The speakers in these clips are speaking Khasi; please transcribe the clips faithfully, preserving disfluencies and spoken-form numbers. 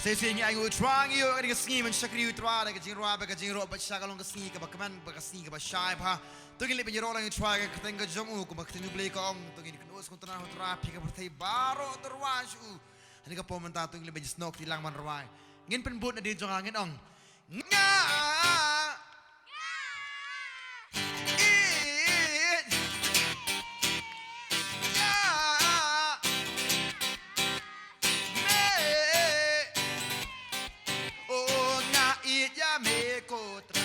Te shisien ngi ai nguh ïa u Trai, ngi ïoh ïa kane ka sngi ban shakri ïa u Trai da ka jingrwai bad ka jingrwai bad ka jingïaroh bad sha ka long ka sngi kaba kmen bad ka sngi kaba shai bha. To ngin leit ban ïaroh lang ïa u Trai ka kyrteng ka jong u, kumba ka ktien u Blei ka ong, to ngin kynnoh sngewtynnad ha u Trai, phi ka pyrthei baroh to rwai sha u. Hangne ka por mynta to ngin leit ban ïasnoh kti lang ban rwai. Ngin pynbud nadien jong nga, ngin ong. Nga ïeit ïa me. Oh, nga ïeit ïa me ko Trai.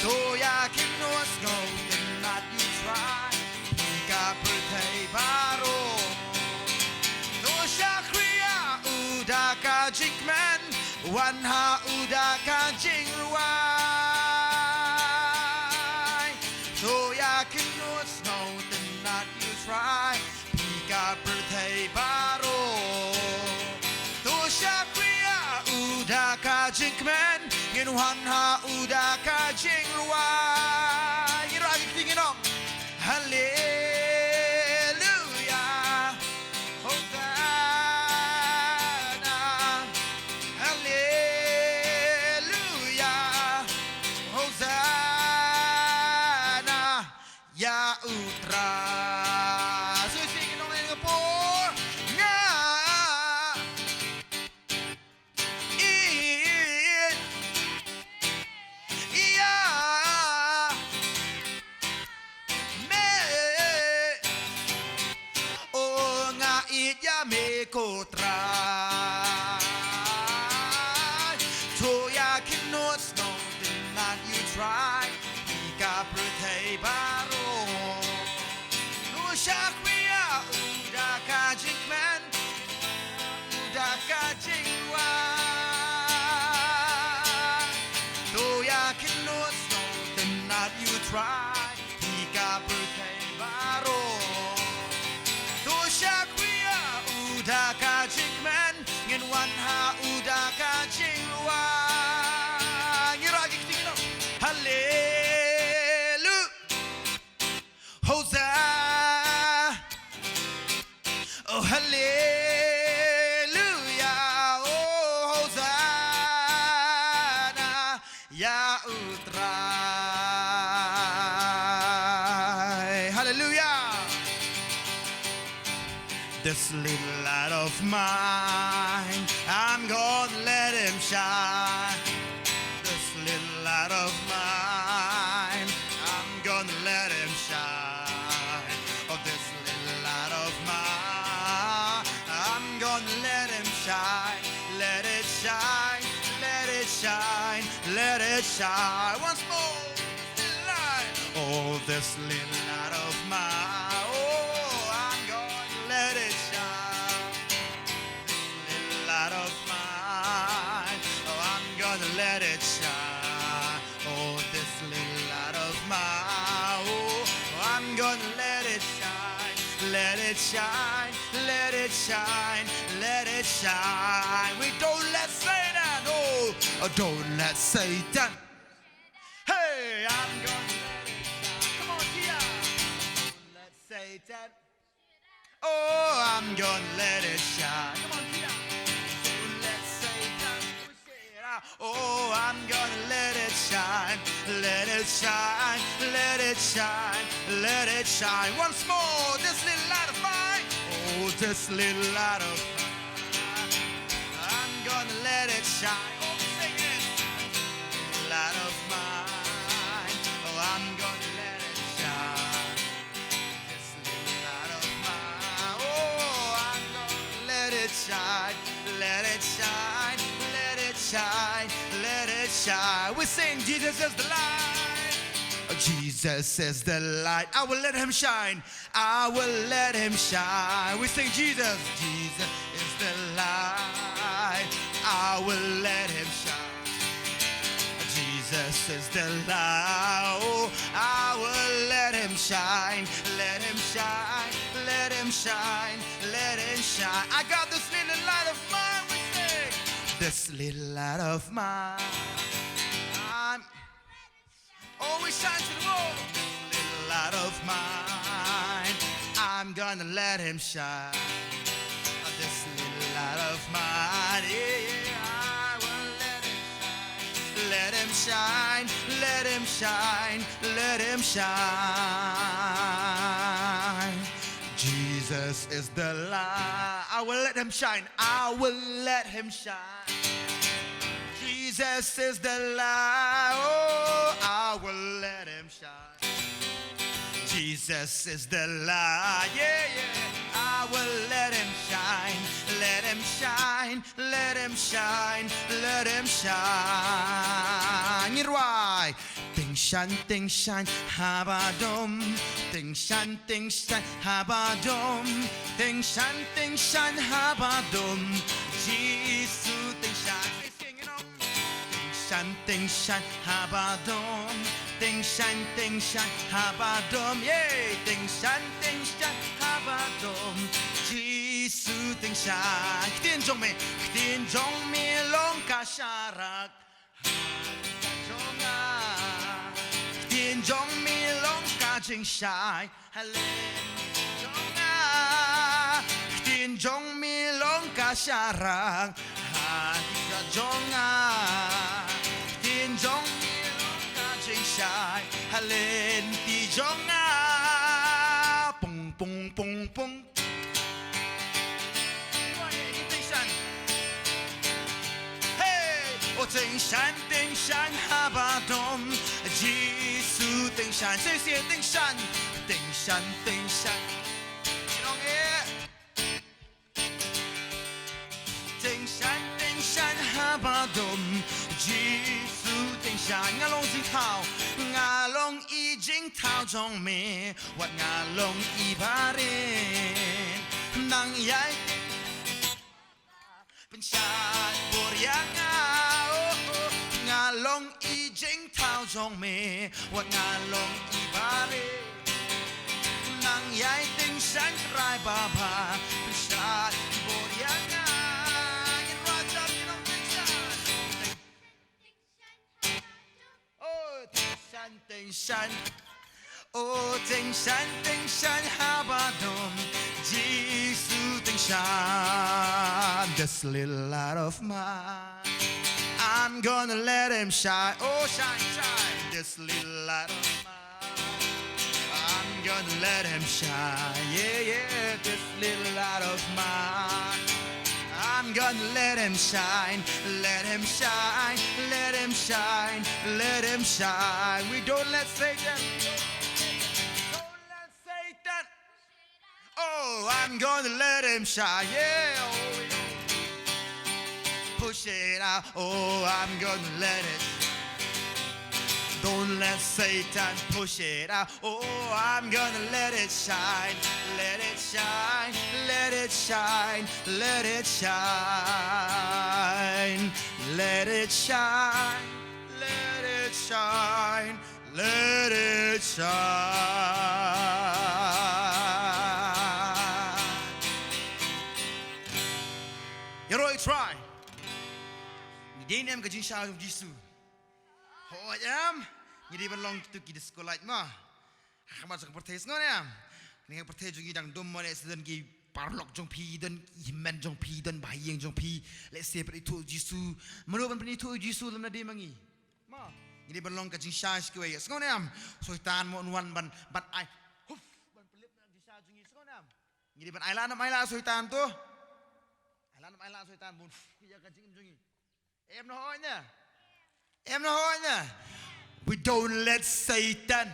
To ïa kynnoh sngewtynnad ïa u Trai, phi ka pyrthei baroh. To shakri ïa u da ka jingkmen, wan ha u da ka jingrwai. To ïa kynnoh sngewtynnad ïa u Trai, phi ka pyrthei baroh. To shakri ïa u da ka jingkmen, ngin wan ha u da ka jingrwai. Ngin rwai ki kti, ngin ong. Haleluia. Hosanna. Haleluia. Hosanna. Ïa u Trai. So sing along in the por. Nga ïeit ïa me. Oh, nga ïeit ïa me ko Trai. To ïa kynnoh sngewtynnad ïa u Trai, phi ka pyrthei baroh. To shakri ïa u da ka jingkmen, u da ka jingrwai. To ïa kynnoh sngewtynnad ïa u Trai, phi ka pyrthei baroh. To shakri ïa u da ka jingkmen, ngin wan ha u da ka jingrwai. Ngi rwai ki kti, ngi ong. Haleluia. Hosanna. Oh, haleluia. Oh, Hosanna. Ïa u Trai. Haleluia. This little light of mine, I'm gonna let him shine. This little light of mine, I'm gonna let him shine. Oh, this little light of mine, I'm gonna let him shine. Let it shine, let it shine, let it shine. Once more, this little light. Oh, this little light of mine, oh, I'm gonna let it shine. This little light of mine, oh, I'm gonna let it shine. Oh, this little light of mine, oh, I'm gonna let it shine. Let it shine, let it shine, let it shine. We don't let Satan, oh, oh, don't let Satan. Hey, I'm gonna let it shine. Come on, Kia. Don't let Satan. Oh, I'm gonna let it shine. Come on, Kia. Don't let Satan push it out. Oh, I'm gonna let it shine. Let it shine, let it shine, let it shine. Once more, this little light of mine. Oh, this little light of mine, I'm gonna let it shine. Oh, sing it. Light of mine. Oh, I'm gonna let it shine. This little light of mine. Oh, I'm gonna let it shine. Let it shine. Let it shine. Let it shine. We sing, Jesus is the light. Oh, Jesus is the light. I will let him shine. I will let him shine. We sing, Jesus. Jesus is the light. I will let him shine. Jesus is the light. Oh, I will let him shine. Let him shine. Let him shine. Let him shine. I got this little light of mine. We sing. This little light of mine. I'm Oh, we shine to the world. Little light of mine, I'm gonna let him shine. This Shine, let him shine, let him shine. Jesus is the light. I will let him shine. I will let him shine. Jesus is the light. Oh, I will let him shine. Jesus is the light. Yeah, yeah. I will let him shine. Let him shine. Let him shine. Let him shine. Ngin rwai. Ting shine, ting shine, haba dum. Ting shine, ting shine, haba dum. Ting shine, ting shine, haba dum. Jisu ting shine. Sing, sing, you know. Ting shine, ting shine, haba dum. Ting shine, ting shine, haba dum. Yeah. Ting shine, ting shine, haba dum. Jisu ting shine. Ktien jong me, ktien jong me long ka sharak. Jong nga. Ktien jong me long ka jingshai. Halen jong nga. Ktien jong me long ka sharak. Halen jong nga. Ktien jong me long ka jingshai. Halen ti jong nga. Pung, pung, pung, pung. Hey! O ting shine, ting shine, haba dum. Jisu ting shine. Say, say, ting shine. Ting shine, ting shine. You know it. Ting shine, ting shine, haba dum. Jisu ting shine. Nga long jingthaw. Nga long i jingthaw jong me. Wat nga long i barit. Nang ïai pynshad bor ïa nga, oh, oh. Nga long i jingthaw jong me. Wat nga long i barit. Nang ïai ting shine Trai Baba. Pynshad bor ïa nga. Ngin rwai jam, ngin long ting shine. Oh, ting shine, ting shine. Oh, ting shine, ting shine, haba dum. Jisu ting shine. This little light of mine, I'm gonna let him shine. Oh, shine, shine. This little light of mine, I'm gonna let him shine. Yeah, yeah, this little light of mine. I'm gonna let him shine. Let him shine. Let him shine. Let him shine. We don't let Satan. Don't let Satan. Oh, I'm gonna let him shine. Yeah. Oh, yeah. Push it out. Oh, I'm gonna let it. Don't let Satan push it out. Oh, I'm gonna let it shine. Let it shine. Let it shine. Let it shine. Let it shine. Let it shine. Let it shine. Ïaroh ïa u Trai. Ngi dei ne em ka jingshai jong u Jisu? Hooid em. Ngi dei ban long kito ki disco light mo. Ha khmat jong ka pyrthei, sngew ne em? Kane ka pyrthei jong ngi dang dum mo, lehse don ki paralok jong phi, don i hynmen jong phi, don ba ïing jong phi. Lehse pynithuh u Jisu. Mano ban pynithuh u Jisu lymne dei ma ngi? Mo, ngi dei ban long ka jingshai sha kiwei. Sngew ne em? Soitan mo un wan ban, ban ai. Huf, ban pynlip na ka jingshai jong ngi. Sngew ne em? Ngi dei ban ailad ne ym ailad soitan to? Ailad ne ym ailad soitan bun. Ïa ka jingim jong ngi. Em ne hooid ne? Em ne hooid ne? We don't let Satan.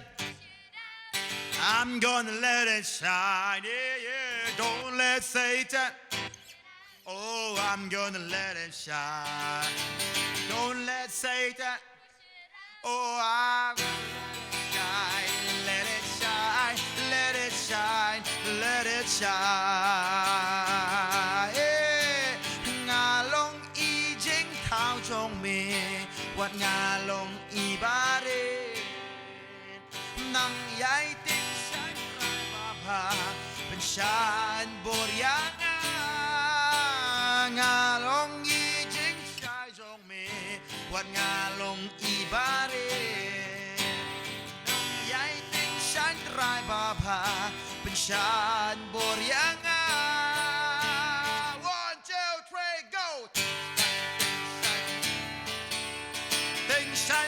I'm gonna let it shine. Yeah, yeah. Don't let Satan. Oh, I'm gonna let it shine. Don't let Satan. Oh, I'm gonna let it shine. Let it shine. Let it shine. Let it shine. Eh, nga long i jingthaw jong me. Wat nga long i barit. Nang ïai ting shai Trai Baba, pynshai bor ïa nga. Nga long i jingshai jong me, wat nga long i barit. Nang ïai ting shai Trai Baba, pynshai bor ïa nga. One, two, three, go. Ting shai,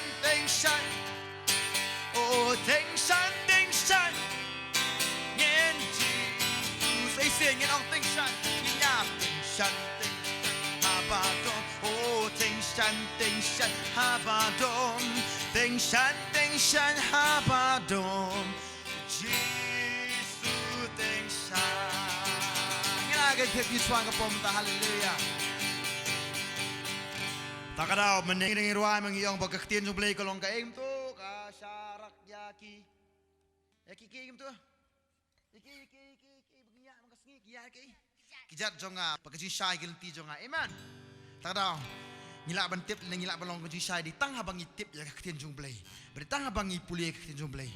Ngin ong tyngshaiñ, ngin ïap tyngshaiñ, tyngshaiñ haba dom. Oh, tyngshaiñ, tyngshaiñ haba dom. Tyngshaiñ, tyngshaiñ haba dom. Jisu tyngshaiñ. Ngin ïa ka thep Jisu ha ka por mynta, haleluya. Ta ka daw mynne ngi rwai ma ngi ong ba ka ktien jong U Blei ka long ka, em to, ka sharak ïa ki. Ïa ki, ki, em to. Ïa ki, ïa ki, ïa ki, ïa ki, ba ngi ïa, ba ka sngi, ki ïa ki. Ki jait jong nga, ba ka jingshai ki lynti jong nga. Amen. Ta ka daw. Ngi lah ban tip, ngi lah ban long ka jingshai dei tang haba ngi tip ïa ka ktien jong U Blei. Bad dei tang haba ngi pule ïa ka ktien jong U Blei.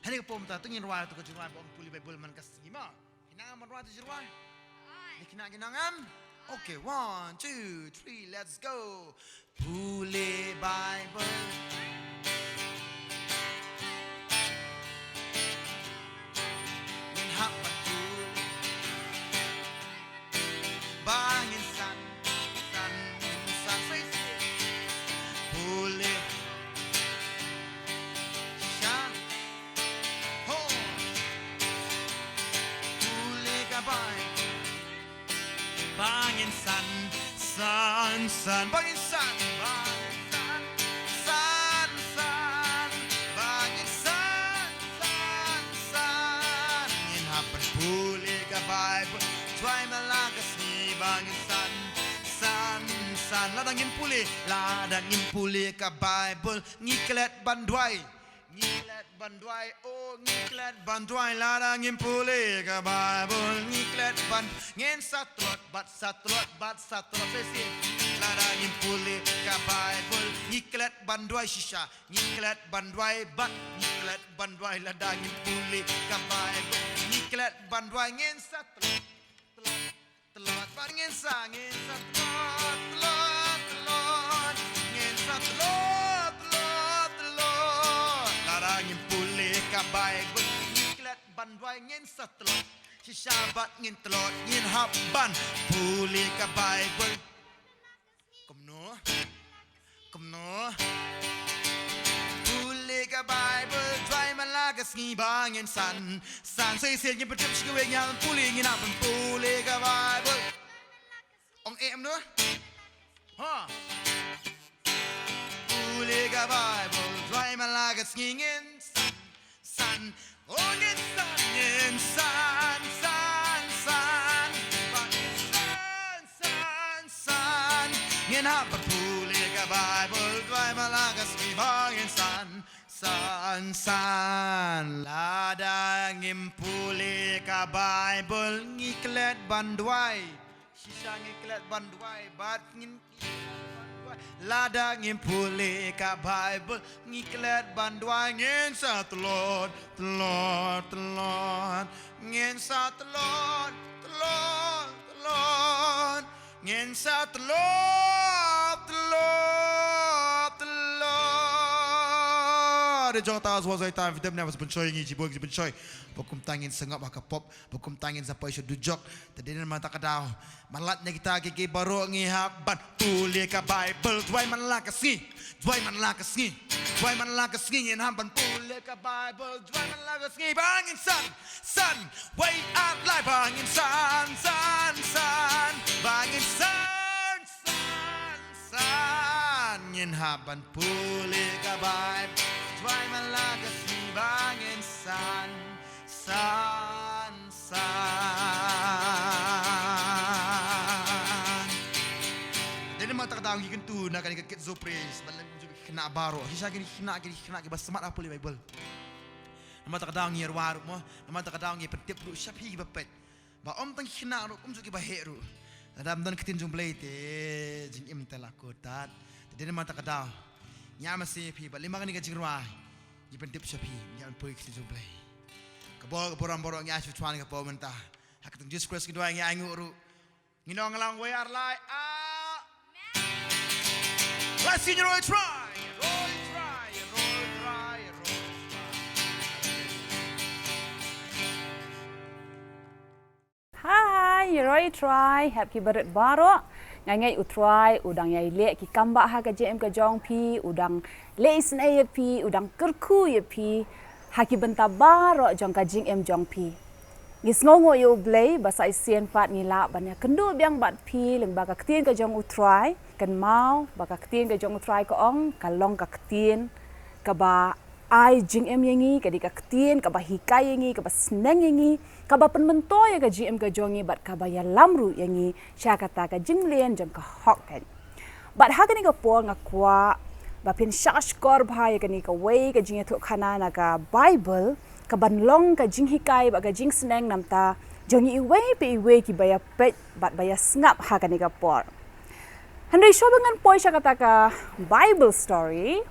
Hangne ka por mynta to ngin rwai to ka jingrwai ba ong pule Baibl man ka sngi mo. Ki nang ban rwai to jingrwai. Ki nang, ki nang em. Okay, one, two, three, let's go. Pule Baibl. Ngin hap ban pule. Ba ngin san, san, san, san. Pule. Sha. Ho. Pule ka Baibl. Ba ngin san, san, san, ba ngin san, ba ngin san, san, san, ba ngin san, san, san. Ngin hap ban pule ka Baibl, duwai man la ka sngi ba ngin san, san, san. Lada ngin pule, lada ngin pule ka Baibl, ngi klet ban duwai. Ngi klet ban duwai, oh, ngi klet ban duwai, lada ngin pule ka Baibl, ngi klet ban, ngin sa tlot, bad sa tlot, bad sa tlot, shisha. Lada ngin pule ka Baibl, ngi klet ban duwai shisha, ngi klet ban duwai, bad ngi klet ban duwai, lada ngin pule ka Baibl, ngi klet ban duwai, ngin sa tlot, tlot. Tlot, ba ngin sa, ngin sa tlot, tlot, tlot. Ngin sa tlot, tlot, tlot. Lada ngin pule ka Baibl, ngi klet ban duwai, ngin sa tlot. Shisha bad ngin tlot, ngin hap ban pule ka Baibl. Kumno? Kumno? Pule ka Baibl, duwai man la ka sngi ba ngin san, san. Shisha ngin pyntip sha kiwei, ngin pule, ngin hap ban pule ka Baibl. Ong em no? Ha. Pule ka Baibl, duwai man la ka sngi, ngin san. San, oh, ngin san, ngin san, san, san. Ba ngin san, san, san. Ngin hap ban pule ka Baibl, duwai man la ka sngi ba ngin san, san, san. Lada ngim pule ka Baibl, ngi klet ban duwai. Shisha ngi klet ban duwai, bad ngin Lada ngin pule ka Baibl, ngi klet ban duwai, ngin sa tlot, tlot, tlot. Ngin sa tlot, tlot, tlot. Ngin sa tlot, tlot, tlot. Dei jong ta, sa wa zai ta, videm ne, wa sa pynshoi ngi, jibo ngi pynshoi. Ba kumta ngin sa ngop ha ka pop. Ba kumta ngin sa poi sha dujok. Te dei namar kata ka daw, man la na kita kiei kiei baroh ngi hap ban pule ka Baibl. Duwai man la ka sngi, duwai man la ka sngi, duwai man la ka sngi, ngin hap ban pule ka Baibl. Duwai man la ka sngi ba ngin san, san, wei ar lai ba ngin san, san, san, ba ngin san, san, san. Ngin hap ban pule ka Baibl. Duwai man la ka sngi ba ngin san, san, san. Dei namar kata ka daw ngi kyntu na kane ka Kids Zone Praise, ban leh kumjuh ki khynnah baroh. Shisha kine ki khynnah, kine ki khynnah kiba smat ha pule Baibl. Namar kata ka daw ngi rwai ruh mo, namar kata ka daw ngi pyntip ruh sha phi kiba peit. Ba ym tang ki khynnah ruh, kumjuh kiba heh ruh. Lada ym don ka ktien jong U Blei te jingim te la kut tad. Te dei namar kata ka daw, ngi ïa masi ïa phi, bad lyngba kane ka jingrwai ngi pyntip sha phi, ngi ïa poi ka ktien jong U Blei. Ka bor, ka burom baroh ngi ïa shu chwan ka por mynta. Ha ka kyrteng Jisu Khrist ngi duwai, ngi ainguh ruh. Ngi ong lang, wei ar lai. Amen. Let's sing, roi trai, roi trai, roi trai, roi trai. Hi, roi trai, hep ki barit baroh. Nga ngeit U Trai u dang ïai leh ki kambah ha ka jingim ka jong phi, u dang leh isynei ïa phi, u dang kyrkhu ïa phi ha ki bynta baroh jong ka jingim jong phi. Ngi sngewnguh ïa U Blei ba sa shisien pat ngi lah ban ïakynduh biang bad phi lyngba ka ktien ka jong U Trai. Kynmaw ba ka ktien ka jong U Trai ka ong ka long ka ktien kaba ai jingim ïa ngi, ka dei ka ktien kaba hikai ïa ngi, kaba sneng ïa ngi, kaba pynmyntoi ïa ka jingim ka jong ngi bad kaba ïalam ruh ïa ngi sha kata ka jingmlien jong ka hok. Bad ha kane ka por nga kwah ba phin shahshkor bha ïa kane kawei ka jingïathuhkhana na ka Baibl, kaban long ka jinghikai bad ka jingsneng na bynta jong iwei pa iwei kiba ïapeit bad ba ïasngap ha kane ka por. Hynrei shuwa ba ngan poi sha kata ka Bible story,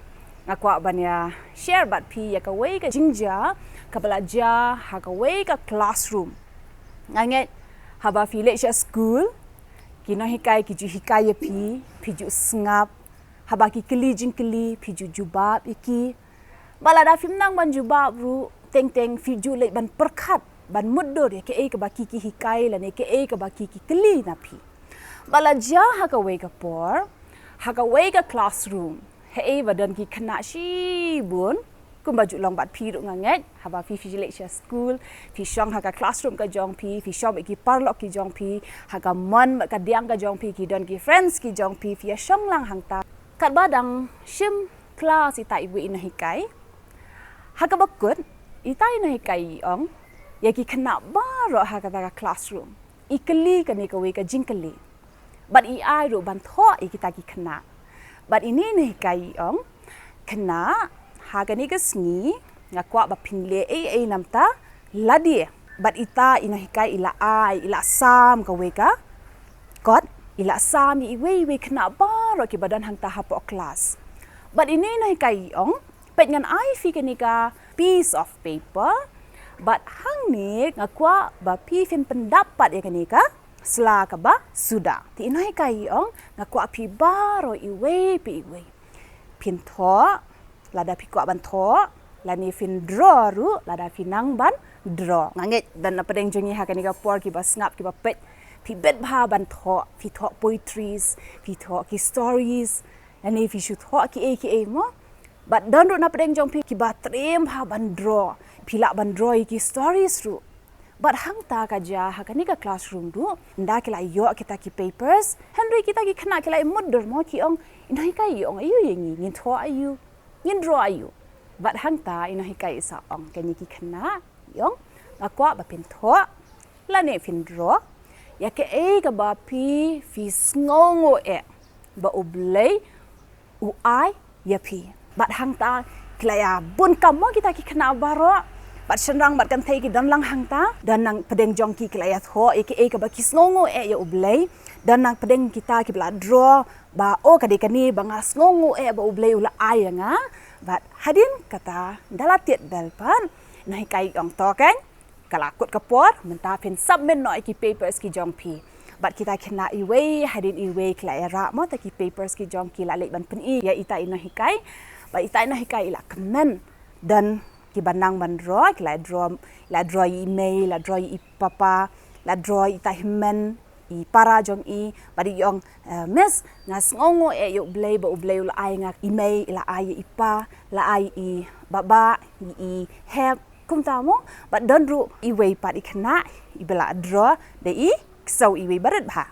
nga kwah ban ïa share bad phi ïa kawei ka jingjia kaba la jia ha kawei ka classroom. Nga ngeit haba phi leit sha skul, ki nonghikai ki ju hikai ïa phi, phi ju sngap. Haba ki kylli jingkylli, phi ju jubab ïa ki. Bad lada phim nang ban jubab ruh, teng teng phi ju leit ban pyrkhat, ban mutdur ïa kaei kaba ki ki hikai lane kaei kaba ki ki kylli na phi. Bad la jia ha kawei ka por, ha kawei ka classroom, haei ba don ki khynnah shibun, kumba ju long bad phi ruh nga ngeit, haba phi phi leit sha skul, phi shong ha ka classroom ka jong phi, phi shong bad ki paralok ki jong phi, ha ka mon bad ka diang ka jong phi, ki don ki friends ki jong phi, phi ïa shong lang hangta. Katba dang shim class ita iwei i nonghikai, ha kaba kut, ita i nonghikai i ong ïa ki khynnah baroh ha kata ka classroom. I kylli kane kawei ka jingkylli. Bad i ai ruh ban thoh ïa kita ki khynnah. Bad ine i nonghikai i ong, khynnah, ha kane ka sngi, nga kwah ba phin leh ei ei na bynta lade. Bad ita i nonghikai i la ai, i la sam kawei ka kot, i la sam ïa iwei iwei khynnah baroh kiba don hangta hapoh class. Bad ine i nonghikai i ong, peit, ngan ai phi kane ka piece of paper. Bad hangne nga kwah ba phi phin pyndap pat ïa kane ka sla kaba suda. Te i nonghikai i ong, nga kwah phi baroh iwei pa iwei phin thoh, lada phi kwah ban thoh, lane phin draw ruh, lada phi nang ban draw. Nga ngeit don na pdeng jong ngi ha kane ka por kiba sngap kiba peit, phi bit bha ban thoh, phi thoh poetries, phi thoh ki stories, lane phi shu thoh kiei kiei mo. Bad don ruh na pdeng jong phi kiba triem bha ban draw, phi lah ban draw ïa ki stories ruh. Bad hangta ka jia ha kane ka classroom ruh, ynda ki la ïoh kita ki papers, hynrei kita ki khynnah ki la mutdur mo, ki ong, i nonghikai i ong aïu ïa ngi, ngin thoh aïu, ngin draw aïu. Bad hangta i nonghikai i sa ong, kane ki khynnah, i ong, nga kwah ba phin thoh, lane phin draw ïa kaei kaba phi phi sngewnguh eh ba U Blei u ai ïa phi. Bad hangta ki la ïa bun kam mo kita ki khynnah baroh. Bad shynrang bad kynthei ki don lang hangta, don na pdeng jong ki ki la ïa thoh ïa kaei kaba ki sngewnguh eh ïa U Blei. Don na pdeng kita kiba la draw ba, o, ka dei kane ba nga sngewnguh eh ba U Blei u la ai ïa nga. Bad hadien kata, ynda la tied bell pat, i nonghikai i ong, to keiñ, ka la kut ka por, mynta phin submit noh ïa ki papers ki jong phi. Bad kita khynnah iwei hadien iwei ki la ïarap mo, ta ki papers ki jong ki, la leit ban pyni ïa ita i nonghikai. Bad ita i nonghikai i la kmen, don kiba nang ban draw, ki la draw, la draw ïa i mei, la draw ïa i papa, la draw ïa ita hynmen, i para jong i, bad i ong, eh, Miss, nga sngewnguh eh ïa U Blei ba U Blei u la ai nga i mei, i la ai ïa i pa, la ai i baba, i, i hep, kumta mo. Bad don ruh iwei pat i khynnah iba la draw da i ksew, iwei ba rit bha.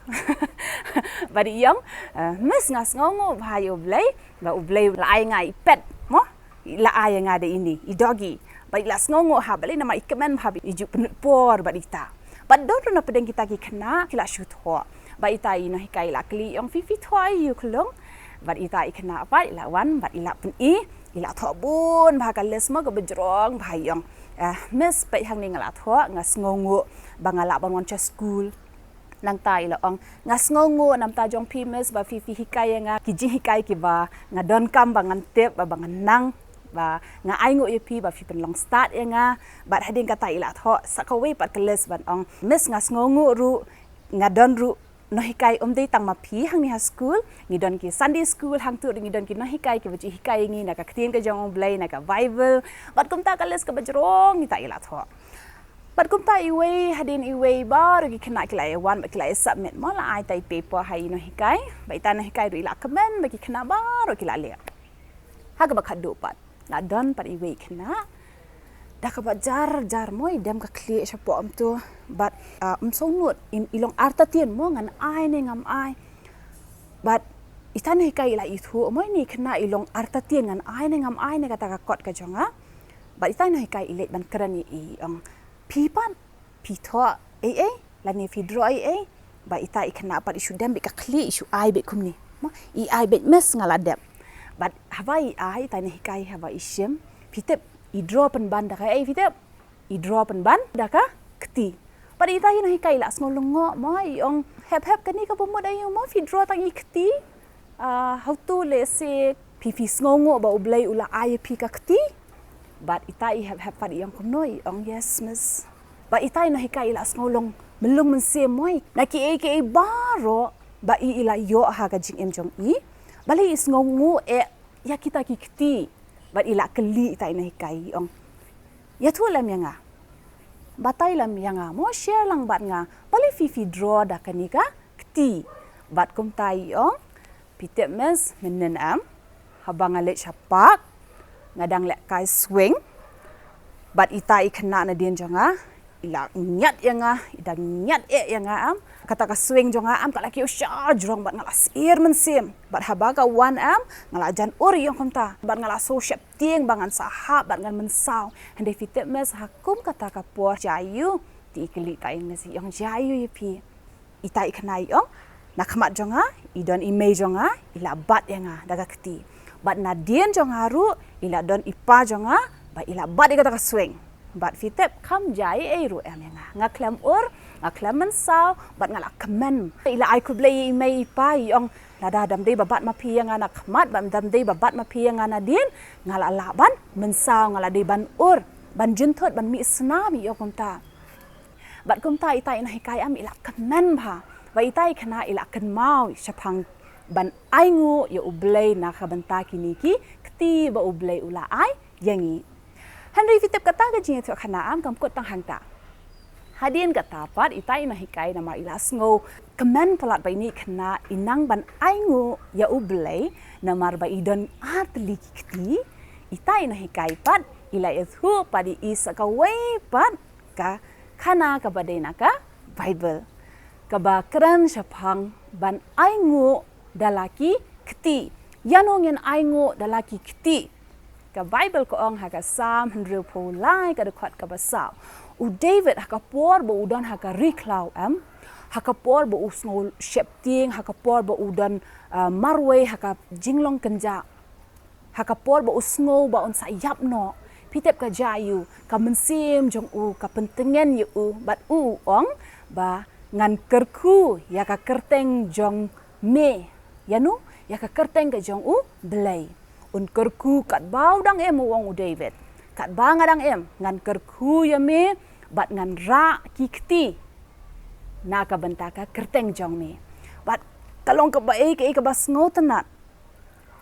Bad i ong, eh, Miss, nga sngewnguh bha ïa U Blei ba U Blei u la ai nga i pet mo, i la ai ïa nga da ine i doggy. Bad i la sngewnguh ha, balei namar i kmen bha ba i ju pynlut por bad ita. Bad don ruh na pdeng kita ki khynnah ki la shu thoh. Bad ita i nonghikai i la kylli, i ong, phi phi thoh aïu khyllung? Bad ita i khynnah pat i la wan bad i la pyni, i la thoh bun bha ka list mo, kaba jrong bha, i ong, eh, Miss, peit hangne nga la thoh, nga sngewnguh ba nga lah ban wan sha skul. Nangta i la ong, nga sngewnguh na bynta jong phi Miss ba phi phi hikai ïa nga ki jinghikai kiba nga donkam ba ngan tip, ba, ba ngan nang, ba nga ainguh ïa phi ba phi pynlong stad ïa nga. Bad hadien kata i la thoh sa kawei pat ka list ban ong, Miss, nga sngewnguh ruh, nga don ruh nonghikai, ym dei tang ma phi hangne ha skul, ngi don ki Sunday school, hangtu ruh ngi don ki nonghikai kiba ju hikai ïa ngi na ka ktien ka jong U Blei, na ka Bible. Bad kumta ka list kaba jrong ita i la thoh. Bad kumta iwei hadien iwei baroh ki khynnah ki la ïa wan bad ki la ïa submit mo, la ai ita i paper ha i nonghikai. Bad ita i nonghikai ruh i la kmen ba ki khynnah baroh ki la leh. Ha kaba khatduh pat, la don pat iwei i khynnah da kaba jar jar mo i dem ka khlieh shapoh umto. Bad, ah, um sngewnud, i long artatien mo, ngan ai ne ngam ai. Bad ita i nonghikai i la ithuh mo ine i khynnah i long artatien, ngan ai ne ngam ai ne kata ka kot ka jong nga. Bad ita i nonghikai i leit ban kren ïa i, i ong, phi pat phi thoh ei ei lane phi draw ei ei? Bad ita i khynnah pat i shu dem beit ka khlieh, i shu ai beit kumne. Mo, i ai beit, miss, nga la dep. Bad haba i ai, ita i nonghikai haba i shim, phi tip i draw pynban da kaei, phi tip? I draw pynban da ka kti. Bad ita i nonghikai i la sngew lyngngoh mo, i ong, hep hep, kane kaba mut aïu mo, phi draw tang i kti? Ah, hato lehse phi, phi sngewnguh ba U Blei u la ai ïa phi ka kti? Bad ita i hep hep pat i ong kumno, i ong, yes, miss. Bad ita i nonghikai i la sngew long myllung mynsiem mo, na kiei kiei baroh ba i, i la ïoh ha ka jingim jong i, balei i sngewnguh eh ïa kita ki kti? Bad i la kylli ita i nonghikai, i ong, ïathuh lem ïa nga, batai lem ïa nga mo, share lang bad nga, balei phi, phi draw da kane ka kti? Bad kumta i ong, phi tip, miss, mynnin em, haba nga leit sha park, nga dang lehkai swing, bad ita i khynnah nadien jong nga i la ñiad ïa nga, i dang ñiad eh ïa nga em. Kata ka swing jong nga em ka la kiew sha jrong bad nga la syier mynsiem. Bad haba ka wan em, nga la jan ur, i ong kumta, bad nga la sngew sheptieng ba ngan sa hap bad ngan mynsaw. Hynrei phi tip, miss, ha kum kata ka por, jia aiu? Te i kylli ita i, miss, i ong, jia aiu ïa phi? Ita i khynnah i ong, na khmat jong nga i don i mei jong nga, i la bat ïa nga da ka kti. Bad nadien jong nga ruh i la don i pa jong nga, bad i la bat ïa kata ka swing. Bad phi tip, kham jia ei ei ruh em ïa nga. Nga khlem ur, nga khlem mynsaw, bad nga la kmen. I la ai khublei ïa i mei i pa, i ong, lada dam dei ba bat ma phi ïa nga na khmat, bad dam dei ba bat ma phi ïa nga nadien, nga la lah ban mynsaw, nga la dei ban ur, ban jynthut, ban mih snam, i ong kumta. Bad kumta ita i nonghikai em i la kmen bha. Bad ita i khynnah i la kynmaw shaphang ban ainguh ïa U Blei na ka bynta kine ki kti ba U Blei u la ai ïa ngi. Hynrei phi tip, kata ka jingïathuhkhana em kam kut tang hangta. Hadien kata pat ita i nonghikai, namar i la sngewkmen palat ba ine i khynnah i nang ban ainguh ïa U Blei namar ba i don artylli ki kti, ita i nonghikai pat i la ïathuh pat ïa i sa kawei pat ka khana kaba dei na ka Baibl, kaba kren shaphang ban ainguh da la ki kti. Ïano ngin ainguh da la ki kti? Ka Baibl ka ong ha ka Salm hynriewphew lai, ka dkhot kaba saw, u David, ha ka por ba u don ha ka ri khlaw em, ha ka por ba u sngew sheptieng, ha ka por ba u don, ah, marwei ha ka jinglong kynjah, ha ka por ba u sngew ba un sa ïap noh, phi tip ka jia aiu? Ka mynsiem jong u ka pyntngen ïa u, bad u, u ong ba, ngan kyrkhu ïa ka kyrteng jong me. Ïano? Ïa ka kyrteng ka jong U Blei. Un kyrkhu katba u dang im, u ong u David. Katba nga dang im, ngan kyrkhu ïa me, bad ngan rah ki kti na ka bynta ka kyrteng jong me. Bad ka long kaba ei kaei kaba sngewtynnat.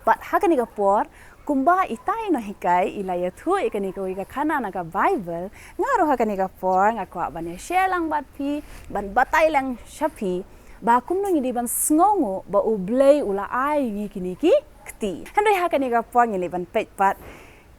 Bad ha kane ka por, kumba ita i nonghikai i la ïathuh ïa kane kawei ka khana na ka Baibl, nga ruh ha kane ka por nga kwah ban ïa share lang bad phi, ban batai lang sha phi ba kumno ngi dei ban sngewnguh ba U Blei u la ai ïa ngi kine ki kti. Hynrei ha kane ka por ngin ïa ban peit pat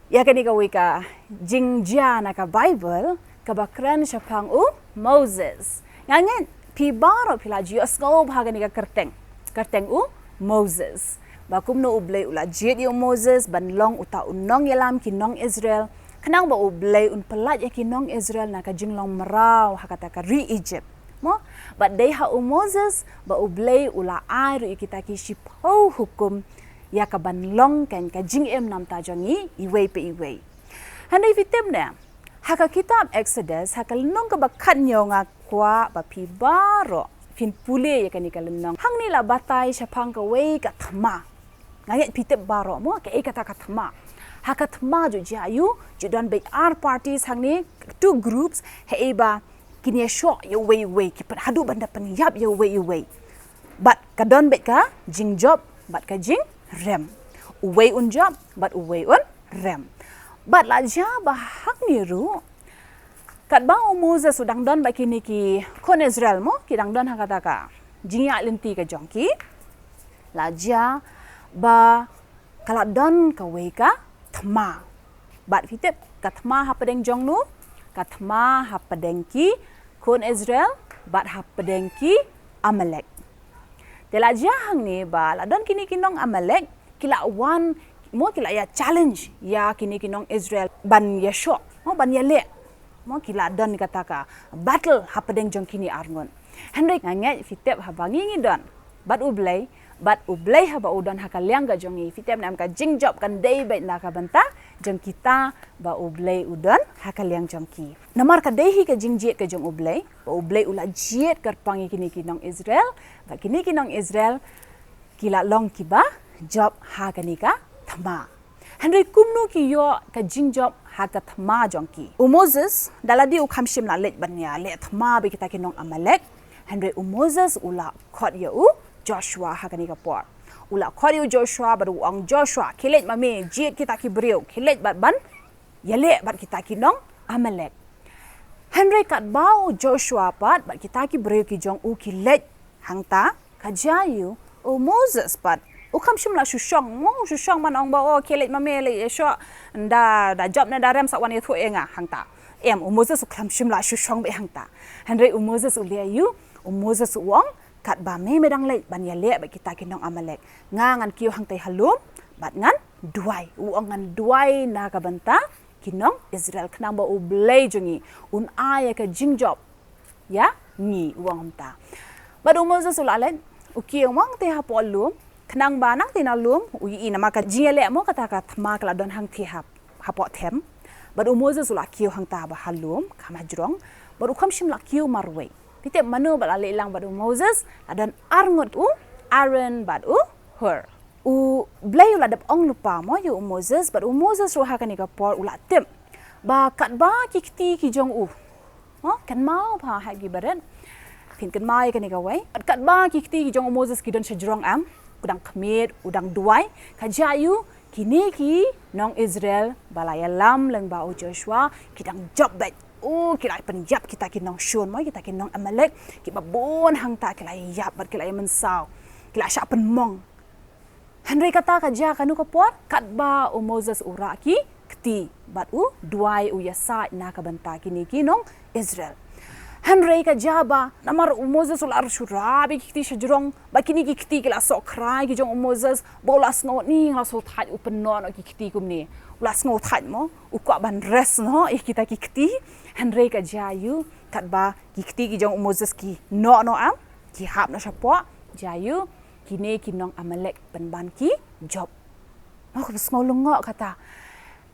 ïa kane kawei ka jingjia na ka Baibl kaba kren shaphang u Moses. Nga ngeit phi baroh phi la ju ïohsngew bha kane ka kyrteng, kyrteng u Moses. Ba kumno U Blei u la jied ïa u Moses ban long uta u nongïalam ki nong Israel, khnang ba U Blei un pyllait ïa ki nong Israel na ka jinglong mraw ha kata ka ri Egypt. Mo, bad dei ha u Moses ba U Blei u la ai ruh ïa kita ki shiphew hukum ïa ka ban long kane ka jingim namar jong ngi iwei pa iwei. Hynrei phi tip ne, ha ka kitab Exodus, ha ka lynnong kaba khathynñiew, nga kwah ba phi baroh phin pule ïa kane ka lynnong. Hangne la batai shaphang kawei ka thma. Nga ngeit phi tip baroh mo kaei kata ka thma. Ha ka thma ju jia aiu, ju don beit ar parties hangne, two groups, haei ba kin ïashoh ïa uwei uwei, ki pyn, haduh ban da pynïap ïa uwei uwei. Bad ka don beit ka jingjop bad ka jingrem. Uwei un jop bad uwei un rem. Bad la jia ba hangne ruh, katba u Moses u dang don bad kine ki khun Israel mo, ki dang don ha kata ka jingïaid lynti ka jong ki, la jia ba ka la don kawei ka thma. Bad phi tip, Ka thma hapdeng jong nu, ka thma hapdeng ki khun Israel, bad hapdeng ki Amalek. Te la jia hangne ba la don kine ki nong Amalek, ki la wan, mo ki la ïa challenge ïa kine ki nong Israel ban ïa shoh, mo ban ïa leh. Mo ki la don kata ka battle hapdeng jong kine arngut. Hynrei nga ngeit phi tip haba ngi ngi don bad U Blei, bad U Blei haba u don ha ka liang ka jong ngi, phi tip ne em ka jingjop kan dei beit na ka bynta jong kita ba U Blei u don ha ka liang jong ki. Namar ka dei hi ka jingjied ka jong U Blei, ba U Blei u la jied kyrpang ïa kine ki nong Israel, ba kine ki nong Israel ki la long kiba jop ha kane ka thma. Hynrei kumno ki ïoh ka jingjop ha ka thma jong ki? U Moses, da lade u kham shym la leit ban ïa leh thma bad kita ki nong Amalek. Hynrei u Moses u la khot ïa u Joshua ha kane ka por. U la khot ïa u Joshua bad u ong, Joshua, khie leit ma me, jied kita ki briew, khie leit bad ban ïa leh bad kita ki nong Amalek. Hynrei katba u Joshua pat bad kita ki briew ki jong u ki leit hangta, ka jia ïa u Moses pat u kham shym la shu shong, mo u shu shong ban ong ba, o, khie leit ma me, leit ïa shoh, da, da jop ne da rem sa wan ïathuh ïa nga hangta. Em, u Moses u kham shym la shu shong beit hangta. Hynrei u Moses u leh ïa u, u Moses u ong, katba me me dang leit ban ïa leh bad kita ki nong Amalek, nga ngan kiew hangtei ha lum bad ngan duwai. U ong, ngan duwai na ka bynta ki nong Israel khnang ba U Blei jong ngi un ai ïa ka jingjop ïa ngi, u ong kumta. Bad u Moses u la leit, u kiew mo hangtei hapoh lum, khnang ba nangtei na lum u ïohi, namar ka jingïaleh mo kata ka thma ka la don hangtei hap, hapoh them. Bad u Moses u la kiew hangta ba ha lum, kham hajrong, bad u kham shym la kiew marwei. Phi tip mano ba la leit lang bad u Moses? La don arngut, u Aaron bad u Hur. U Blei u la dep ong lypa mo ïa u Moses, bad u Moses ruh ha kane ka por u la tip ba katba ki kti ki jong u, mo, kynmaw bha ha ki barit, phin kynmaw ïa kane kawei. Katba ki kti ki jong u Moses ki don shajrong, em, u dang khmied, u dang duwai, ka jia ïa u, kine ki nong Israel ba la ïalam lyngba u Joshua ki dang jop beit. U, ki la pynïap kita ki nongshun, mo, kita ki nong Amalek kiba bun hangta, ki la ïap bad ki la ïa mynsaw, ki la shah pynmong. Hynrei kata ka jia kano ka por? Katba u Moses u rah ki kti bad u duwai, u ïasaid na ka bynta kine ki nong Israel. Hynrei ka jia ba namar u Moses u la shu rah beit ki kti shajrong, bad kine ki kti ki la sohkhrai ki jong u Moses, ba u la sngewthuh, nga la sngewthuh u pynnoh noh ki kti kumne. U la sngewthuh mo, u kwah ban rest noh ïa kita ki kti. Hynrei ka jia ïa u, katba ki kti ki jong u Moses ki noh noh, em, ki hap noh shapoh, jia ïa u, kine ki nong Amalek pynban ki jop. Mo, kaba sngew lyngngoh kata.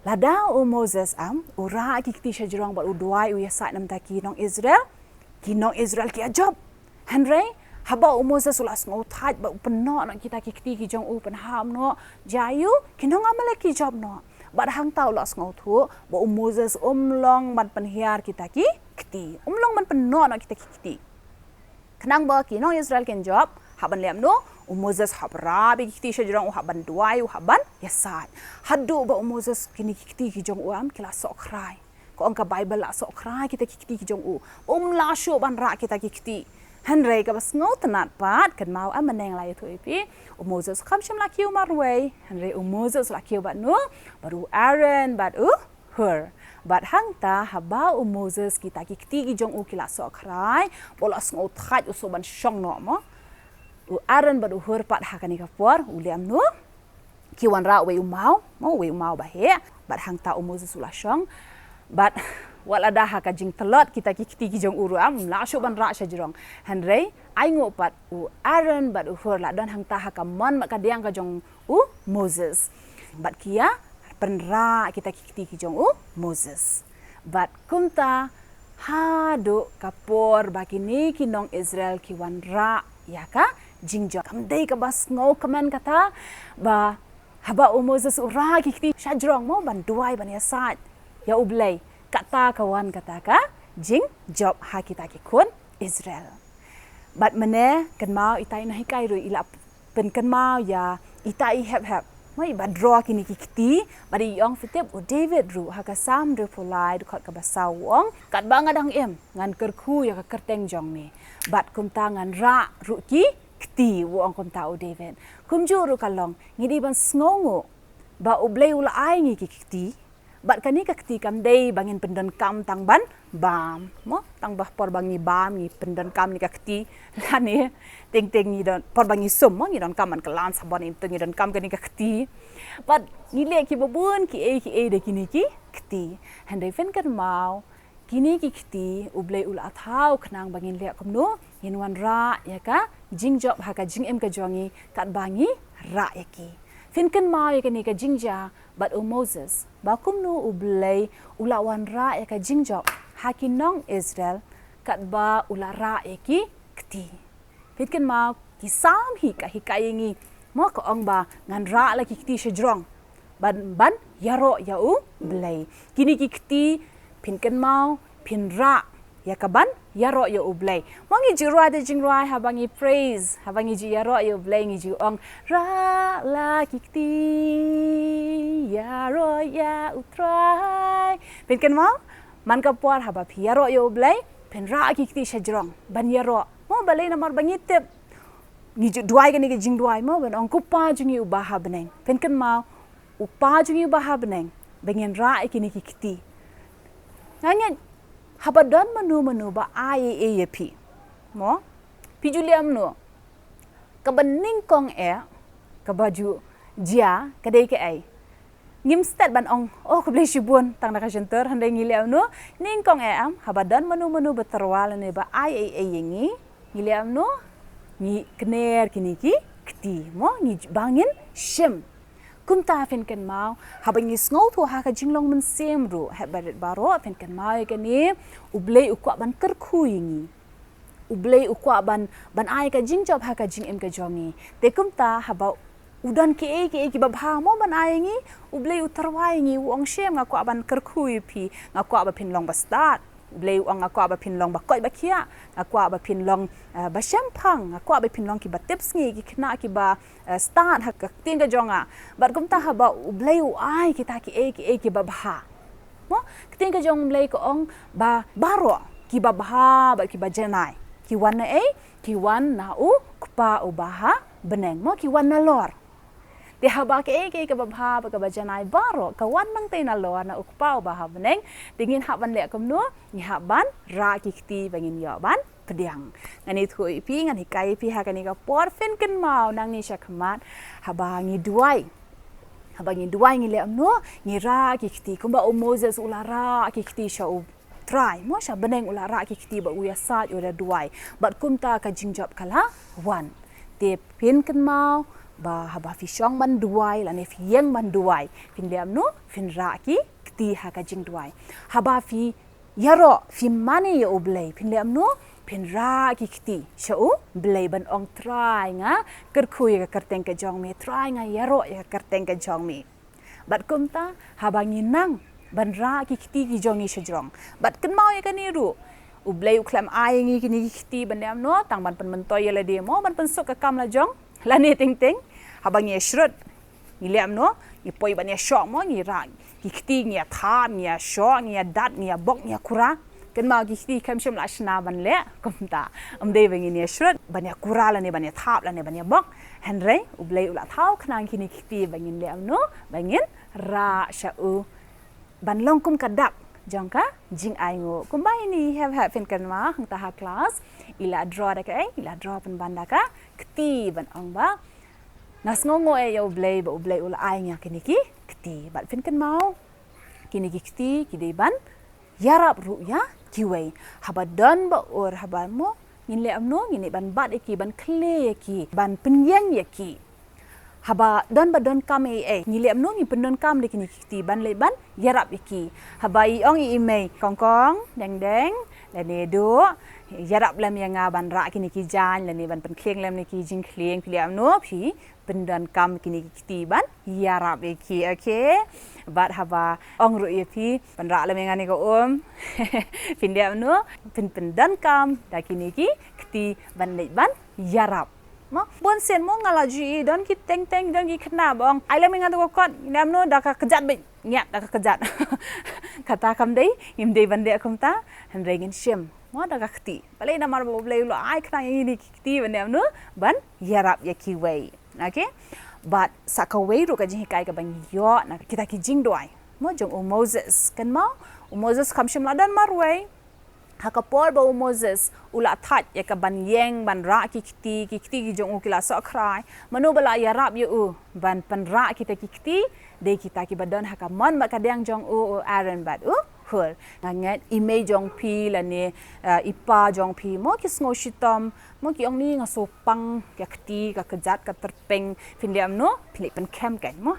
Lada u Moses, em, u rah ki kti shajrong bad u duwai, u ïasaid na ka bynta ki nong Israel, ki nong Israel ki ïa jop. Hynrei haba u Moses u la sngewthuh bad u pynnoh noh kita ki kti ki jong u, pynhap noh, jia ïa u, ki nong Amalek ki jop noh. Bad hangta u la sngewthuh ba u Moses um long ban pynhiar kita ki kti, um long ban pynnoh noh kita ki kti. Khnang ba ki nong Israel kin jop, hap ban leh kumno? U Moses hap rah beit ki kti shajrong, u hap ban duwai, u hap ban ïasaid. Haduh ba u Moses, kine ki kti ki jong u, em, ki la sohkhrai. Ka ong ka Baibl, la sohkhrai kita ki kti ki jong u, um lah shuh ban rah kita ki kti. Hynrei kaba sngewtynnat pat, kynmaw, em, mynne nga la ïathuh ïa phi, u Moses kham shym la kiew marwei. Hynrei u Moses la kiew bad nu? Bad u Aaron bad u Hur. Bad hangta haba u Moses, kita ki kti ki jong u ki la sohkhrai, ba u la sngewthuh u shu ban shong noh mo, u Aaron bad u Hur pat ha kane ka por u leh kumno? Ki wanrah uwei u maw, mo, uwei u maw ba heh. Bad hangta u Moses u la shong. Bad wat lada ha ka jingtlot kita ki kti ki jong u ruh, em, um lah shuh ban rah shajrong. Hynrei ainguh pat u Aaron bad u Hur la don hangta ha ka mon bad ka diang ka jong u Moses. Bad ki ïa pynrah kita ki kti ki jong u Moses. Bad kumta haduh ka por ba kine ki nong Israel ki wanrah ïa ka jingjop. Kam dei kaba sngewkmen kata ba haba u Moses u rah ki kti shajrong mo ban duwai, ban ïasaid ïa U Blei, kata ka wan kata ka jingjop ha kita ki khun Israel. Bad mynne, kynmaw, ita i nonghikai ruh i la pynkynmaw ïa ita i hep hep, mo, iba draw kine ki kti, bad i ong, phi tip, u David ruh ha ka Salm hynriewphew lai, dkhot kaba saw u ong, katba nga dang im, ngan kyrkhu ïa ka kyrteng jong me, bad kumta ngan rah ruh ki kti, u ong kumta u David. Kumjuh ruh ka long, ngi dei ban sngewnguh ba U Blei u la ai ngi ki kti, Bad kane ka kti kam dei ba ngin pyndonkam tang ban bam. Mo, tang ba por ba ngi bam, ngi pyndonkam ïa ka kti. Lane, teng teng ngi don, por ba ngi sum, mo, ngi donkam ban kylla sabon, ngi donkam kane ka kti. Bad ngi leh kiba bun kiei kiei da kine ki kti. Hynrei phin kynmaw, kine ki kti, U Blei u la thaw khnang ba ngin leh kumno, ngin wanrah ïa ka jingjop ha ka jingim ka jong ngi, katba ngi rah ïa ki. Phin kynmaw ïa kane ka jingjia bad u Moses, ba kumno U Blei u la wanrah ïa ka jingjop ha ki nong Israel, katba u la rah ïa ki kti. Phin kynmaw, ki Salm hi ka hikai ïa ngi, mo, ka ong ba ngan rah la ki kti shajrong ban, ban ïaroh ïa U Blei. Kine ki kti, phin kynmaw, phin rah ïa ka ban ïaroh ïa U Blei. Mo, ngi ju rwai da jingrwai haba ngi praise, haba ngi ju ïaroh ïa U Blei, ngi ju ong, rah la ki kti ïaroh ïa U Trai. Phin kynmaw, man ka por haba phi ïaroh ïa U Blei, phin rah ki kti shajrong ban ïaroh. Mo, balei? Namar ba ngi tip, ngi ju duwai kane ka jingduwai, mo, ban ong, ko Pa jong ngi uba ha bneng. Phin kynmaw, u Pa jong ngi uba ha bneng, ba ngin rah ïa kine ki kti. Nga ngeit, haba don mano mano ba ai ei ei ïa phi, mo, phi ju leh kumno? Kaba nyngkong eh, kaba ju jia, ka dei kaei? Ngim stet ban ong, oh, khublei shibun, tang da ka shyntur, hynrei ngi leh kumno? Nyngkong eh, em, haba don mano mano ba tyrwa lane ba ai ei ei ïa ngi, ngi leh kumno? Ngi kner kine ki kti, mo, ngi, ba ngin shim. Kumta phin kynmaw, haba ngi sngewthuh ha ka jinglong mynsiem ruh, haba rit baroh, phin kynmaw ïa kane, U Blei u kwah ban kyrkhu ïa ngi. U Blei u kwah ban, ban ai ka jingjop ha ka jingim ka jong ngi. Te kumta, haba u don kiei kiei kiba bha, mo, ban ai ïa ngi, U Blei u tyrwa ïa ngi, u ong, shem, nga kwah ban kyrkhu ïa phi, nga kwah ba phin long ba stad. U Blei u ong, nga kwah ba phin long ba koit ba khiah, nga kwah ba phin long, eh, ba shemphang, nga kwah ba phin long kiba tipsngi, ki khynnah kiba, eh, stad ha ka ktien ka jong nga. Bad kumta haba U Blei u ai kita kiei kiei kiba bha, mo, ktien ka jong U Blei ka ong ba baroh kiba bha bad kiba janai, ki wan na ei? Ki wan na U Kpa uba ha bneng, mo, ki wan nalor. Te haba kiei kiei kaba bha bad kaba janai baroh ka wan nangtei nalor na U Kpa uba ha bneng, te ngin hap ban leh kumno? Ngi hap ban rah ki kti ba ngin ïoh ban pdiang. Ngan ïathuh ïa phi, ngan hikai ïa phi ha kane ka por, phin kynmaw, nangne sha khmat, haba ngi duwai, haba ngi duwai, ngi leh kumno? Ngi rah ki kti, kumba u Moses u la rah ki kti sha U Trai, mo, sha bneng, u la rah ki kti bad u ïasaid, u la duwai. Bad kumta ka jingjop ka la wan. Te phin kynmaw ba haba phi shong ban duwai lane phi ïeng ban duwai, phin leh kumno? Phin rah ki kti ha ka jingduwai. Haba phi ïaroh, phi mane ïa U Blei, phin leh kumno? Phin rah ki kti sha U Blei ban ong, Trai, nga kyrkhu ïa ka kyrteng ka jong me, Trai, nga ïaroh ïa ka kyrteng ka jong me. Bad kumta, haba ngi nang ban rah ki kti ki jong ngi shajrong, bad kynmaw ïa kane ruh, U Blei u khlem ai ïa ngi kine ki kti ban leh kumno? Tang ban pynmyntoi ïa lade, mo, ban pynsuk ka kam la jong, lane teng teng, haba ngi ïashrut, ngi leh kumno? Ngi poi ban ïashoh, mo, ngi rah ki kti, ngi ïathap, ngi ïashoh, ngi ïadat, ngi ïabok, ngi ïakura. Kynmaw, ki kti kim shym la shna ban leh kumta. Ym dei ba ngin ïashrut ban ïakura lane ban ïathap lane ban ïabok. Hynrei U Blei u la thaw khnang kine ki kti ba ngin leh kumno? Ba ngin rah sha u, ban long kum ka dak jong ka jingainguh. Kumba ine i hep hep, phin kynmaw, hangta ha klas i la draw da kaei? I la draw pynban da ka kti ban ong ba nga sngewnguh eh ïa U Blei ba U Blei u la ai ïa nga kine ki kti. Bad phin kynmaw, kine ki kti ki dei ban ïarap ruh ïa kiwei. Haba don ba ur, haba, mo, ngin leh kumno? Ngin leit ban bat ïa ki, ban khleh ïa ki, ban pynïeng ïa ki. Haba don ba donkam ei ei, ngi leh kumno? Ngi pyndonkam da kine ki kti ban leit ban ïarap ïa ki. Haba i ong ïa i mei, Kongkong, Dengdeng, lane Duh, ïarap lem ïa nga ban rah kine ki jaiñ lane ban pynkhlieng lem ïa ki jingkhlieng, phi leh kumno? Phi pyndonkam kine ki kti ban ïarap ïa ki, okay? Bad haba ong ruh ïa phi, pynrah lem ïa nga kane ka um, phin leh kumno? Phin pyndonkam da kine ki kti ban leit ban ïarap. Mo, bun sien, mo, nga la ju i don ki teng teng, don ki khynnah ba ong, ai lem ïa nga tu ka kot, leh kumno? Da ka kjat beit, ngiat da ka kjat. Kata kam dei, ngim dei ban leh kumta, hynrei ngin shim, mo, da ka kti. Balei? Namar ba U Blei u la ai khnang ïa ngi kine ki kti ban leh kumno? Ban ïarap ïa kiwei. Okay? Bad sa kawei ruh ka jinghikai kaba ngi ïoh na kita ki jingduwai. Mo jong u Moses. Kynmaw, u Moses kam shym la don marwei. Ha ka por ba u Moses u la thait ïa ka ban ïeng ban rah ki kti, ki kti ki jong u ki la soh khrai. Mano ba la ïarap ïa u ban pynrah kita ki kti? Dei kita kiba don ha ka mon bad ka diang jong u, u Aaron bad u Hur. Nga ngeit i mei jong phi lane, eh, i pa jong phi mo ki sngew shitom, mo ki ong ni nga sngew pang ïa kti, ka kjat, ka tyrpeng, phin leh kumno? Phin leit pynkem kan mo.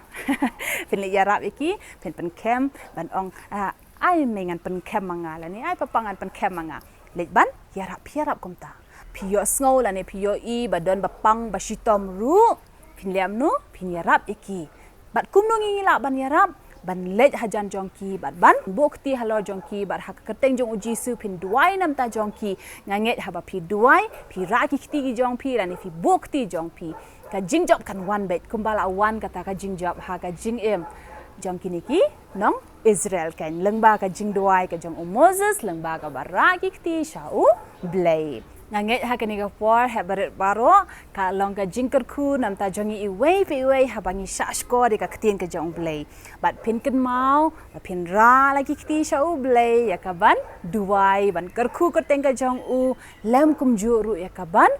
Phin leit ïarap ïa ki, phin pynkem ban ong, ah, ai mei ngan pynkem ma nga lane ai papa ngan pynkem ma nga. Leit ban ïarap, phi ïarap kumta. Phi ïohsngew lane phi ïohi ba don ba pang ba shitom ruh, phin leh kumno? Phin ïarap ïa ki. Bad kumno ngi lah ban ïarap? Ban leit hajan jong ki bad ban buh kti halor jong ki bad ha ka kyrteng jong u Jisu phin duwai na bynta jong ki. Nga ngeit haba phi duwai, phi rah ki kti ki jong phi lane phi buh kti jong phi, ka jingjop kan wan beit kumba la wan kata ka jingjop ha ka jingim jong kine ki nong Israel kan, lyngba ka jingduwai ka jong u Moses, lyngba kaba rah ki kti sha u Blei. Nga ngeit ha kane ka por, hep barit baroh, ka long ka jingkyrkhu na bynta jong ngi iwei pa iwei haba ngi shahshkor ïa ka ktien ka jong u Blei. Bad phin kynmaw ba phin rah la ki kti sha u Blei ïa ka ban duwai, ban kyrkhu kyrteng ka jong u, lem kumjuh ruh ïa ka ban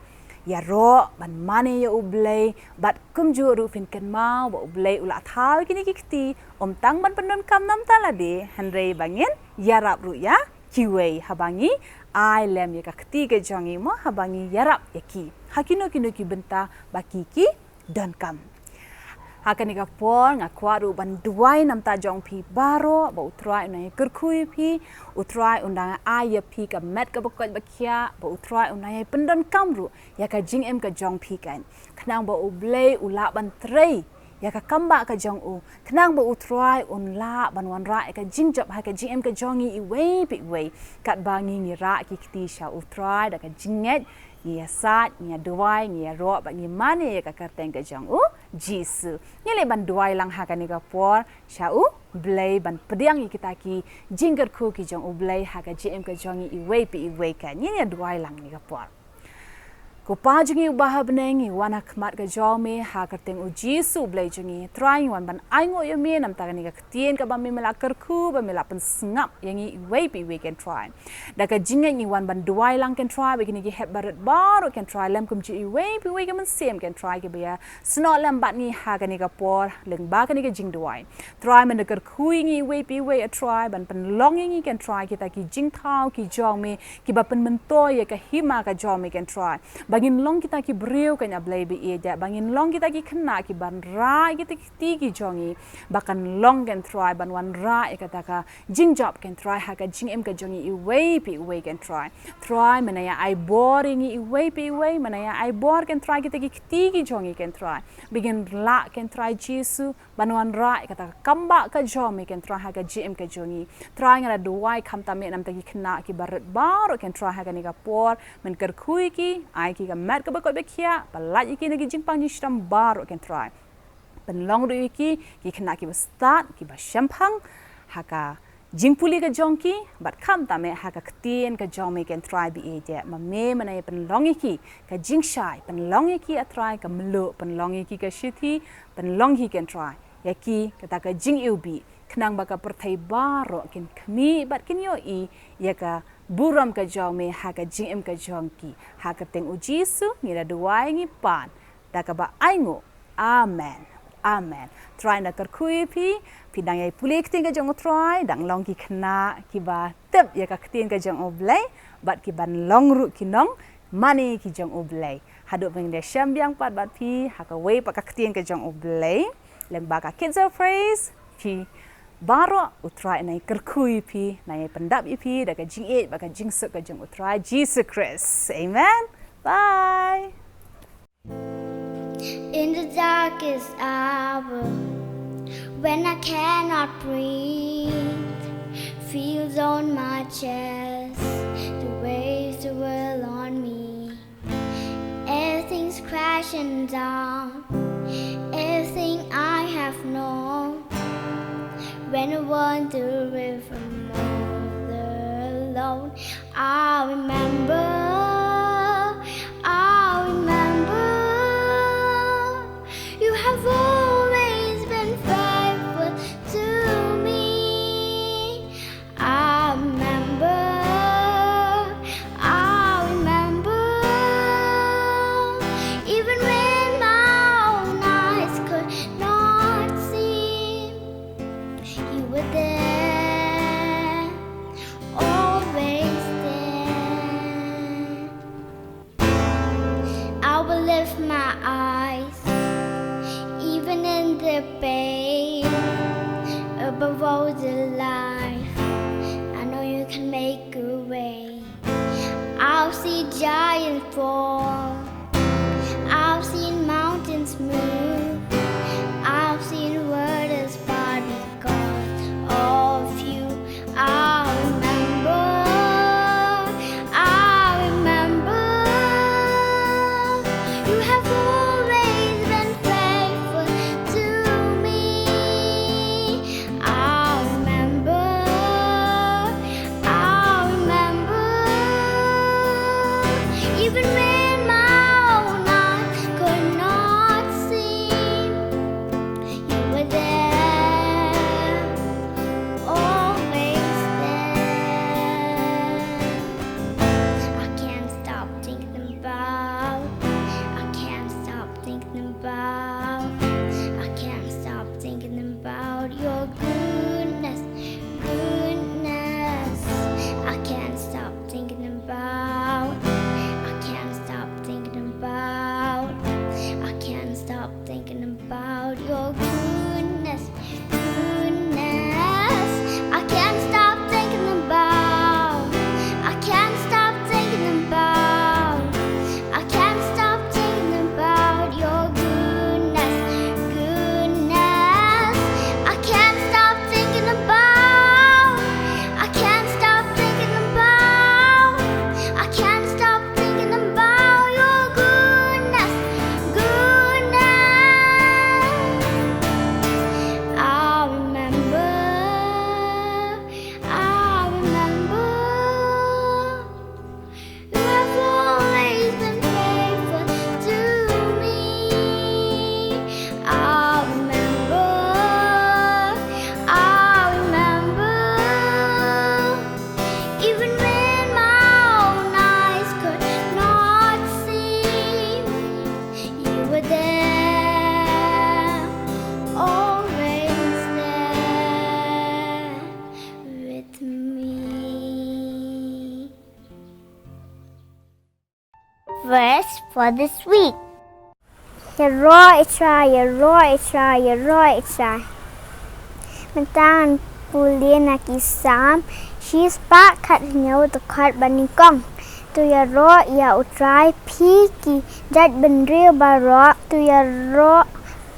ïaroh ban mane ïa u Blei, bad kumjuh ruh phin kynmaw ba u Blei u la thaw ïa kine ki kti, ym tang ban pyndonkam na bynta lade, hynrei ba ngin ïarap ruh ïa kiwei haba ngi ai lem ïa ka kti ka jong ngi mo, haba ngi ïarap ïa ki ha kino kino ki bynta ba ki ki donkam. Ha kane ka por nga kwah ruh ban duwai na bynta jong phi baroh ba u Trai un nang ïa kyrkhu ïa phi, u Trai un nang ai ïa phi ka met kaba koit ba khiah, ba u Trai un nang ïa pyndonkam ruh ïa ka jingim ka jong phi kan. Khnang ba u Blei u lah ban trei ïa ka kambah ka jong u, khnang ba u Trai un lah ban wanrah ïa ka jingjop ha ka jingim ka jong ngi iwei pa iwei. Katba ngi ngi rah ki kti sha u Trai da ka jingngeit, ngi ïasaid, ngi ïaduwai, ngi ïaroh bad ngi mane ïa ka kyrteng ka jong u Jisu. Ngi leit ban duwai lang ha kane ka por sha u Blei ban pdiang ïa kita ki jingkyrkhu ki jong u Blei ha ka jingim ka jong ngi iwei pa iwei kan. Ngi ïaduwai lang ha kane ka por. Ko Pa jong ngi uba ha bneng, ngi wan ha khmat ka jong me ha kyrteng u Jisu u Blei jong ngi. Trai ngi wan ban ainguh ïa me na bynta kane ka ktien kaba me me la kyrkhu, ba me la pynsngap ïa ngi iwei pa iwei kan Trai. Da ka jingngeit ngi wan ban duwai lang kan Trai ba kine ki hep barit baroh kan Trai, lem kumjuh iwei pa iwei ka mynsiem kan Trai kiba ïa snoh lem bad ngi ha kane ka por lyngba kane ka jingduwai. Trai me da kyrkhu ïa ngi iwei pa iwei a Trai ban pynlong ïa ngi kan Trai kita ki jingthaw ki jong me kiba pynmyntoi ïa ka hima ka jong me kan Trai. Ba ngin long kita ki briew kan a Blei ba ïeit, ba ngin long kita ki khynnah kiban rah ïa kita ki kti ki jong ngi. Ba kan long kan Trai ban wanrah ïa kata ka jingjop kan Trai ha ka jingim ka jong ngi iwei pa iwei kan Trai. Trai me nang ïa ai bor ïa ngi iwei pa iwei, me nang ïa ai bor kan Trai kita ki kti ki jong ngi kan Trai. Ba ngin lah kan Trai Jisu ban wanrah ïa kata ka kambah ka jong me kan Trai ha ka jingim ka jong ngi. Trai nga da duwai khamtam eh na bynta ki khynnah kiba rit baroh kan Trai ha kane ka por, men kyrkhu ïa ki, ai ki ka met kaba koit ba khiah, pyllait ïa ki na ki jingpang jingshitom baroh kan Trai. Pynlong ruh ïa ki ki khynnah kiba stad, kiba shemphang ha ka jingpule ka jong ki, bad khamtam eh ha ka ktien ka jong me kan Trai ba ïeit. Ma me me nang ïa pynlong ïa ki ka jingshai, pynlong ïa ki a Trai ka mluh, pynlong ïa ki ka shithi, pynlong ïa ki kan Trai ïa ki kata ka jingiwbih, khnang ba ka pyrthei baroh kin khmih bad kin ïohi ïa ka burom ka jong me ha ka jingim ka jong ki. Ha ka kyrteng u Jisu ngi da duwai ngi pan da kaba ainguh. Amen. Amen. Trai na kyrkhu ïa phi, phi dang ïai pule ïa ka ktien ka jong u Trai, dang long ki khynnah kiba tip ïa ka ktien ka jong u Blei, bad kiban long ruh ki nongmane ki jong u Blei. Haduh ban da shem biang pat bad phi ha kawei pat ka ktien ka jong u Blei lyngba ka Kids of Praise, phi baroh u Trai nang ïa kyrkhu ïa phi, nang ïa pyndap ïa phi da ka jingïeit bad ka jingsuk ka jong u Trai Jisu Khrist. Amen. Bye. In the darkest hour, when I cannot breathe, feels on my chest, the waves swirl on me. Everything's crashing down, everything I have known. When I wander with a mother alone, I remember, I remember, you have always been faithful to me. In the pain, above all the life, I know you can make a way. I've seen giants fall. I've seen mountains move. I've seen waters part because of you. I remember, I remember, you have always been faithful to me. I remember, I remember, even when my own eyes could not see, you were there, always there. I can't stop thinking about, I can't stop thinking about, I can't stop thinking about your goodness, goodness. I can't stop thinking about, I can't stop thinking about, I can't stop thinking about your goodness, goodness. I can't stop thinking about, I can't stop thinking about, I can't stop thinking about your goodness, goodness. I can't stop thinking about, I can't stop thinking about, I can't stop thinking about your goodness, goodness. I remember, I remember, you have always been faithful to me. I remember, I remember, even when my own eyes could not see, you were there, always there with me. Verse for this week. Ïaroh ïa U Trai, ïaroh ïa U Trai, ïaroh ïa U Trai. Mynta ngan pule na ki Salm shispah khathynñiew, dkhot banyngkong. To ïaroh ïa U Trai phi ki jaitbynriew baroh, to ïaroh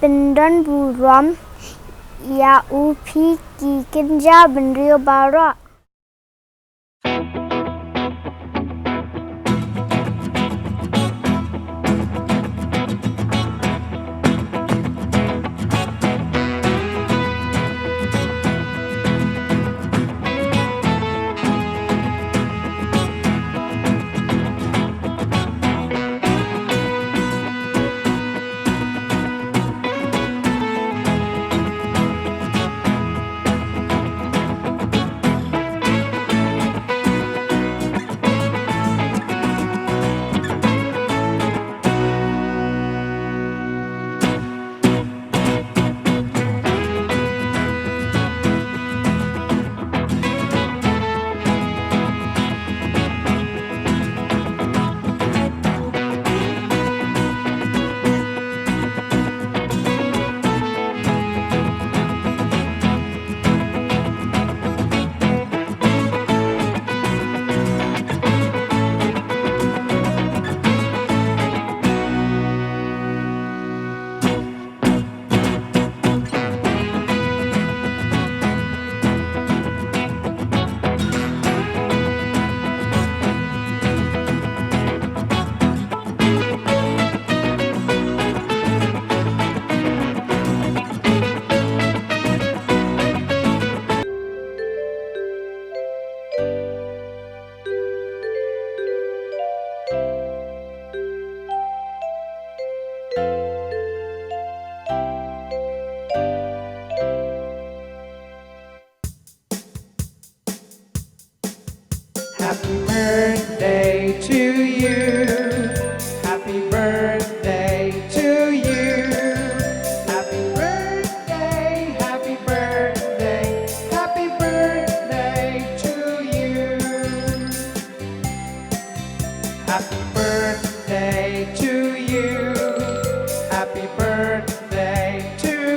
pyndonburom ïa u phi ki kynja bynriew baroh. Happy birthday to you. Happy birthday to you. Happy birthday, happy birthday, happy birthday to you. Happy birthday to you. Happy birthday to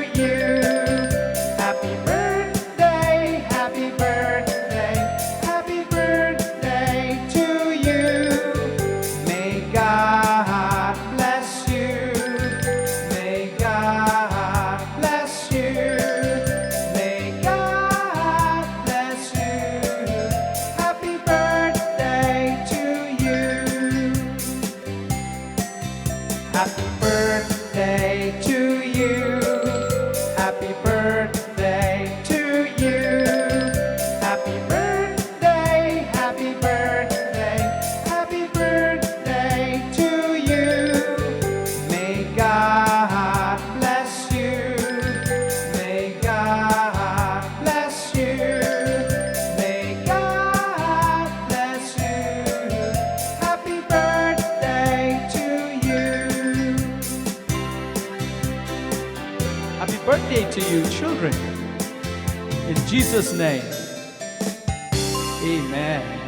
to you, children. In Jesus' name, amen.